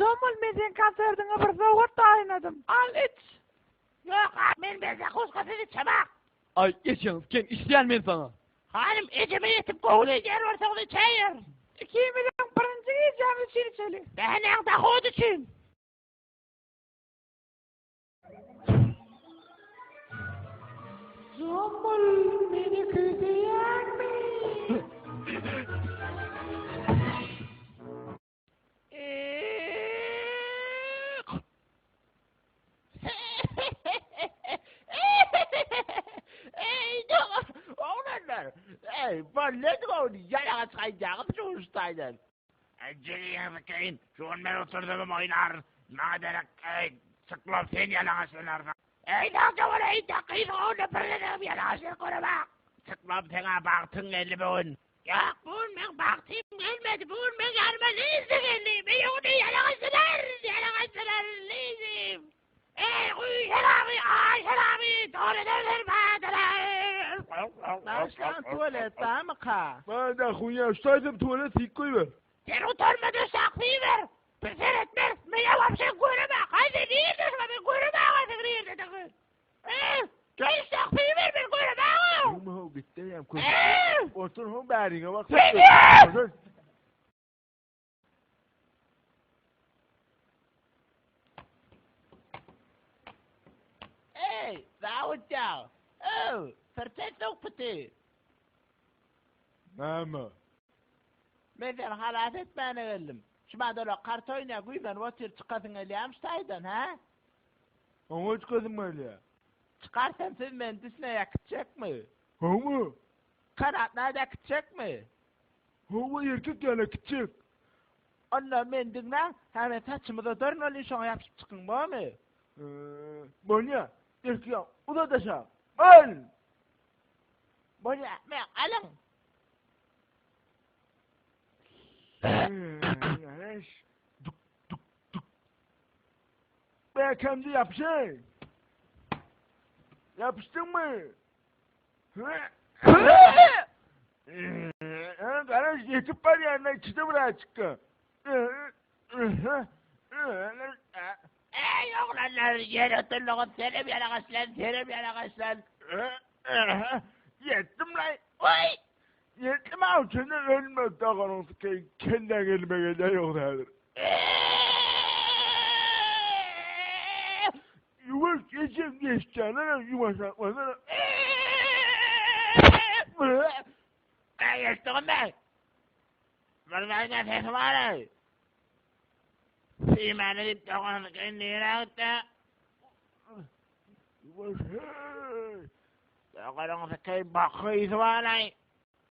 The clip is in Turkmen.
Jomol men seň konsertiňe bir sowgat taýynladym. Al iç. Ýok, men bir zakuskasyz içemok. Aý, ejeňiz ken içýän men saňa. Hanym, ejeme ýetip göwün edýän bolsaňyz içäýer. Ikimiziň birinji gijämiz üçin içeli. Däneň dohody üçin. Jomol meni küýseýäňmi? Eý, oglanlar! Eý, bolýady gowuny, ýalaňaç gaýdýaňyz şu taýdan. Jigim, şu gün men oturdygym oýnaryn. Maňa derek, eý, çyklap sen ýalaňaçlanarsyň. Eý, sagja bol, eý, gyz gowuny bir gezegem ýalaňaçlanyp göremok. Çyklap saňa bagtyň geldi bu gün. Ýok, bu gün meň bagtym gelmedi, bu gün meň ýanyma Liza geldi. Men ony ýalaňaçlanaryn, ýalaňaçlanaryn, Lizim. Eý, guý şeraby, aý şeraby, doly edersen Başlan tuwalet barmyka? Bana huýa, şu taýsam tuwalet sik goýber. Sen utanmadan şahsy ber. Bir seretmeris, men ýa sen göreme. Haýsy nirde şuna men göreme sen nirde. Eý, gel şahsy ber men göreme. Ýuma ho gitdi ýam köp. Otur ho bäriňe bak. Otur. Eý, Dawutjan! Öw, syrça sokpyty! Näme? Men seni halas etmäne geldim. Şu madala kart oýnaýa güýmenip otyr, çykasyň gelýärmi şu taýdan, hä? Oňa çykasym gelýär. Çykarsam siz meni Disneýe äkitjekmi? Hawa. Kanat näde äkitjekmi? Hawa, erkek ýaly äkitjek. Onda meni diňläň, hä men saçymy uzadaryn welin şoňa ýapyşyp çykyň, bormy? Bolýa, erkek ýaly uzat aşak. Al! Bolýa, men alyň. Duk, duk, duk. Mäkämje ýapyşaý. Ýapyşdyňmy? Garaş ýetip barýan içide bir açykka. Eý oglanlar, ýer oturlygyp, senem ýalagaçlan, senem ýalagaçlan. Ýetdim laý. Oý! Ýetdim awçyny ölmek doganyň sikeýin kelläň elime gelýär ýogsa häzir. Ýuwaş ejem geçýänler ýuwaşaklasana. Eý eşitdiňmi? Bir zadyň sesi bar-eý. Süýmäne diýip doganyň sikeýin nirä gitdi? Ýuwaş heý. Doganyň sikeýin baky ysy bar-eý.